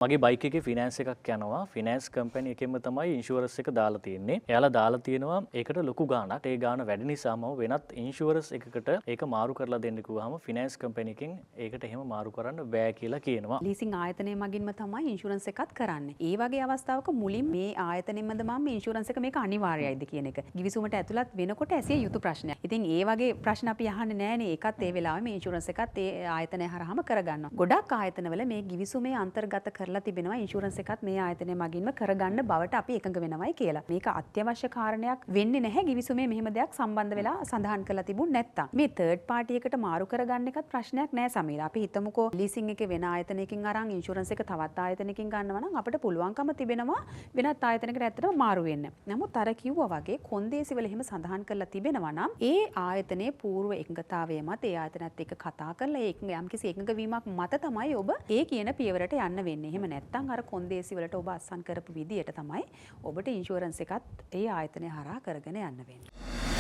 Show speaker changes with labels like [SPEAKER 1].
[SPEAKER 1] මගේ බයික් එකේ ෆිනෑන්ස් එකක් යනවා. ෆිනෑන්ස් කම්පැනි එකෙන්ම තමයි ඉන්ෂුරන්ස් එක දාලා තියෙන්නේ. එයාලා දාලා තියෙනවා ඒකට ලොකු ගාණක්. ඒ ගාණ වැඩි නිසා මම වෙනත් ඉන්ෂුරන්ස් එකකට ඒක මාරු කරලා දෙන්න කිව්වහම ෆිනෑන්ස් කම්පැනි එකෙන් ඒකට එහෙම මාරු කරන්න බෑ කියලා කියනවා.
[SPEAKER 2] ලීසිං ආයතනය මගින්ම තමයි ඉන්ෂුරන්ස් එකත් කරන්නේ. ඒ වගේ අවස්ථාවක මුලින් මේ ආයතනෙන්මද මම මේ ඉන්ෂුරන්ස් එක මේක අනිවාර්යයිද කියන එක ගිවිසුමට ඇතුළත් වෙනකොට ඇසිය යුතු ප්‍රශ්නයක්. ඉතින් ඒ වගේ ප්‍රශ්න අපි අහන්නේ නෑනේ. ඒකත් ඒ වෙලාවේ මේ ඉන්ෂුරන්ස් එකත් ඒ ආයතනය හරහාම කරගන්නවා. ගොඩක් ආයතනවල මේ ගිවිසුමේ අන්තර්ගත කරලා තිබෙනවා ඉන්ෂුරන්ස් එකත් මේ ආයතනය මගින්ම කරගන්න බවට අපි එකඟ වෙනවයි කියලා. මේක අත්‍යවශ්‍ය කාරණයක් වෙන්නේ නැහැ ගිවිසුමේ මෙහෙම දෙයක් සම්බන්ධ වෙලා සඳහන් කරලා තිබුණ නැත්තම්. මේ තර්ඩ් පාටි එකට මාරු කරගන්න එකත් ප්‍රශ්නයක් නෑ සමීර. අපි හිතමුකෝ ලීසිං එකේ වෙන ආයතනයකින් අරන් ඉන්ෂුරන්ස් එක තවත් ආයතනයකින් ගන්නවා නම් අපිට පුළුවන්කම තිබෙනවා වෙනත් ආයතනයකට ඇත්තටම මාරු වෙන්න. නමුත් අර කිව්වා වගේ කොන්දේසි වල එහෙම සඳහන් කරලා තිබෙනවා නම් ඒ ආයතනයේ පූර්ව එකඟතාවය මත ඒ ආයතනයත් එක්ක කතා කරලා ඒ යම්කිසි එකඟ වීමක් මත තමයි ඔබ ඒ කියන පියවරට යන්න වෙන්නේ. එහෙම නැත්නම් අර කොන්දේසි වලට ඔබ අත්සන් කරපු විදියට තමයි ඔබට ඉන්ෂුරන්ස් එකත් ඒ ආයතනය හරහා කරගෙන යන්න වෙන්නේ.